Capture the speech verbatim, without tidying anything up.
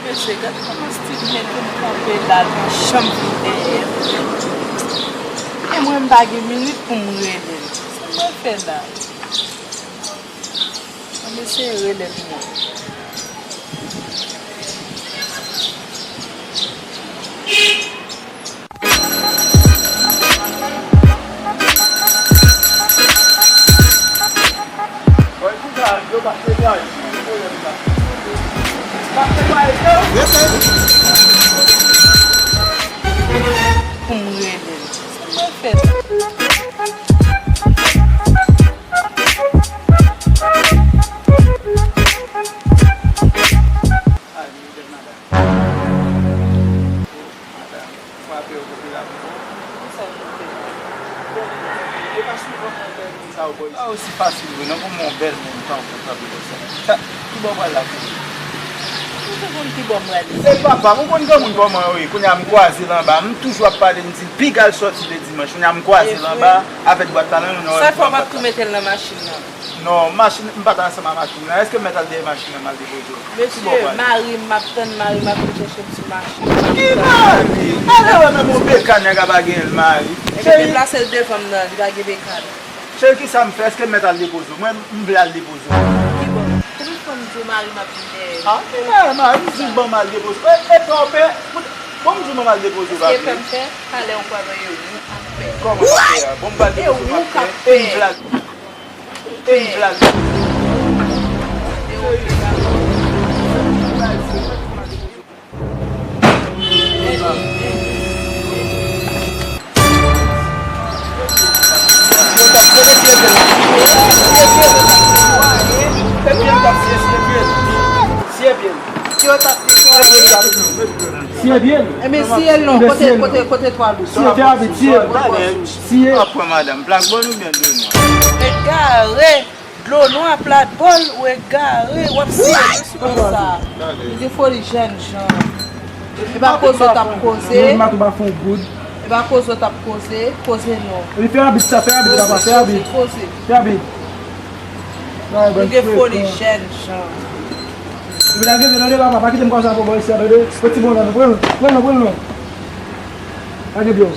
Mesye, gade kòman Steve mete m kanpe la, li pa janm vin dèyè m. E mwen, m pa gen minit pou m rele l. Sa mwen fè la? Ann eseye rele l non. Pou m rele l. Sa mwen fè la? Ay, mizè, madanm. Madanm, frape yo kote la pou ou. Kisa w te fè? Bon, e pa souvan mwen wè moun sa yo, bon, sa osi fasil vre, non, pou mwen yon bèl moun tankou w frape konsa. Sa, ki bò w pral la pou ou? Ou te konn ki bò m prale. Se papa m, ou konn granmoun kòman yo ye. Kounye a m kwaze l anba, m toujou ap pale, m di l piga l sòti le dimanch. Kounye a m kwaze l anba, avèk bwat la nan men l, m wè l pran bwat la. Sèl fwa w pa t tou mete l nan machin nan. Non, machin, m pa t ansanm ak machin nan. Èske m mèt al dèyè machin nan, m al depoze w? Ki bò w prale? Mesye, mari m, m ap tann mari m ap vin chèche m sou machin nan. Ki mari? Ale wè menm yon bekàn nèg a pa genyen l mari. Ebyen deplase l devan m nan, li pa gen bekàn. Cheri, kisa m fè? Èske m mèt al depoze w? Mwen, m vle al depoze w. Ki bò? Konbyen fwa m di w mari m ap vin dèyè m? Ah, ki mari, mari? M di w ban m al depoze w. E, e pa w pè? Bon, m di w ban m al depoze w, papi. Èske e pè m fè? Talè ou pral wè e ou k ap pè. Kòman m ap pè a? Bon, m pral depoze w, m ap pè. E ou k ap pè. E m vle al, e m vle al. Siye byen. Ebyen siye l non, kote, kote, kote twa lous? Siye, fè abit, siye. Siye. Pran madanm, Black Ball oubyen Dlo Nwa? Egare. Dlo Nwa, Black Ball, ou egare, w ap siye tou sou konsa. Li gen foli jènjan. E pa koze w t ap koze. Mwen matou pa fè yon goud. E pa koze w t ap koze, koze non. Epi fè abit sa, fè abit papa, fè abit. Koze, koze. Fè abit. Li gen foli jènjan. Epi lage vye nan de papa, pa kite m konsa pou bò isi a, tande. Pran ti bon la, pran, pran, pran, pran. Lage vye.